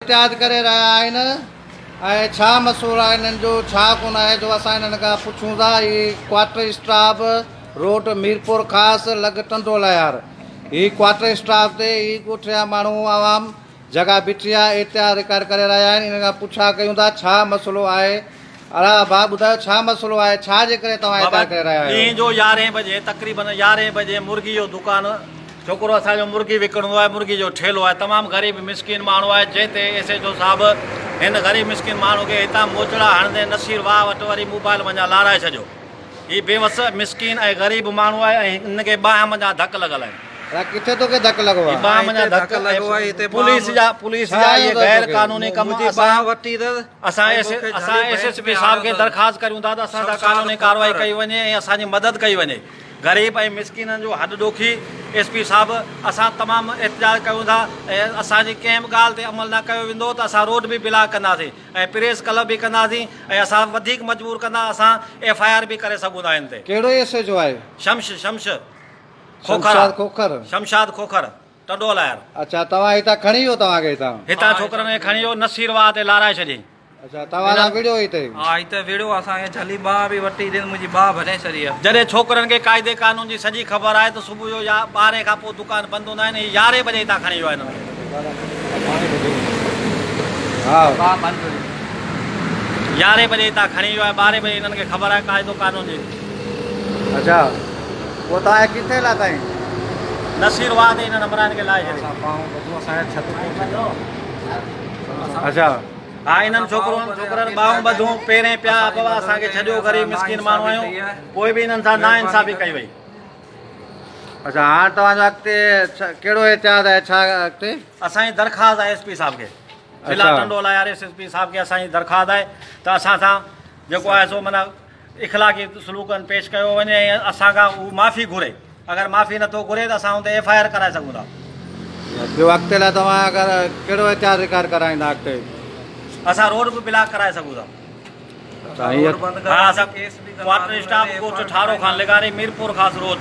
احتجاج ڪري رهيا آهن ۽ ڇا مسئلو آهي انهن جو ڇا ڪونه آهي جو اسان انهن کان پڇون ٿا هي ڪوارٽر اسٽاپ روڊ ميرپور خاص لڳ ٽنڊو لهيار هي ڪوارٽر اسٽاپ تي هي ڳوٺ جا ماڻهو عوام جڳهه بيٺي آهي احتجاج رڪارڊ ڪري رهيا آهن انهن کان پڇا ڪيون ٿا ڇا مسئلو آهي اڙا ڀاء ٻڌايو ڇا مسئلو آهي ڇا جي ڪري توهان بابا احتجاج ڪري رهيا آهيو؟ ڏينهن جو يارهين بجي تقريبن يارهين بجي مرغي جو دڪان ڇوڪرو اسان جو مرغي وڪڻندو آهي مرغي جو ٺيلو آهي تمام غريب مسڪين ماڻهو آهي جنهن تي ايس ايڇ او صاحب هن غريب مسڪين ماڻهو کي هتان موچڙا هڻندي نصير واهه وٽ وري موبائل منجهان لارائي ڇڏيو هي بيوس مسڪين ۽ غريب ماڻهو آهي ۽ هن کي ٻانهن منجهان ڌڪ لڳل آهن. اڙا ڪٿي توکي ڌڪ لڳو هي آهي؟ ٻانهن منجهان ڌڪ ۽ پوليس جا پوليس ڇا جا آيو اهي اٿس غير توکي؟ قانوني ڪم منهنجي اسان ٻانهن وٽي اٿس اسان ايس اسان ايس ايس پي صاحب کي درخواست ڪريون ٿا ته اسان سان قانوني ڪارروائي ڪئي وڃي ۽ اسان جي مدد ڪئي وڃي غريب ۽ مسڪينن جو هڏ ڏوکي ايس پي صاحب اسان تمام احتجاج ڪيون ٿا ۽ اسان جي ڪنهن به ڳالهه تي عمل نه ڪيو ويندو ته اسان روڊ به بلاڪ ڪنداسين ۽ پريس ڪلب به ڪنداسين ۽ اسان وڌيڪ مجبور ڪندا اسان ايف I R به ڪري سگهون ٿا هن تي. ڪهڙو ايس ايڇ او آهي؟ شمش شمش کوکر شمشاد کوکر. شمشاد کوکر. ٽنڊو الهيار. اڇا توهان هتان کڻي ويو توهان کي هتان. هتان ڇوڪرن کي کڻي ويو نصير واهه تي لارائي ڇڏيائين. اڇا توهان سان وڙهيو هتي. ها هتي وڙهيو اسان کي جهلي ٻانهن به وٺي ڏين منهنجي ٻانهن ڀڃي ڇڏي آ. جڏهن ڇوڪرن کي قاعدي قانون جي سڄي خبر آهي ته صبح جو يا ٻارهين کان پوء دڪان بند هوندا آهن هي يارهين بجي هتان کڻي ويو آهي هنن کي. يارهين بجي هتان کڻي ويو آهي ٻارهين بجي هنن کي خبر آهي قاعدو قانون جي. اڇا پوء توهان کي ڪٿي لاتائين؟ نصير واهه تي هنن همراهن کي لاهي ڇڏيائين. اڇا. ها انهن ڇوڪرن ڇوڪرن ٻانهون ٻڌون پيرين پيا بابا اسان کي ڇڏيو غريب مسڪين ماڻهو آهيون پوء به انهن سان ناانصافي ڪئي وئي. اڇا هاڻ توهان جو اڳتي ڪهڙو احتجاج آهي ڇا اڳتي؟ اسان جي درخواست آهي ايس پي صاحب کي ضلع Tando Allahyar S S P صاحب کي اسان جي درخواست آهي ته اسان سان جيڪو آهي سو معنيٰ اخلاقي سلوڪن پيش ڪيو وڃي ۽ اسان کان هو معافي گهري اگر معافي نٿو گهري ته اسان ان تي ايف I R ڪرائي سگهون ٿا. ٻيو اڳتي لاء توهان اگر ڪهڙو احتجاج رڪارڊ ڪرائيندا اڳتي؟ اسان روڊ به بلاڪ ڪرائي سگهون ٿا. اڇا ائين ها اسان ڪوارٽر اسٽاپ ڳوٺ ٺارو خان لغاري ميرپورخاص روڊ.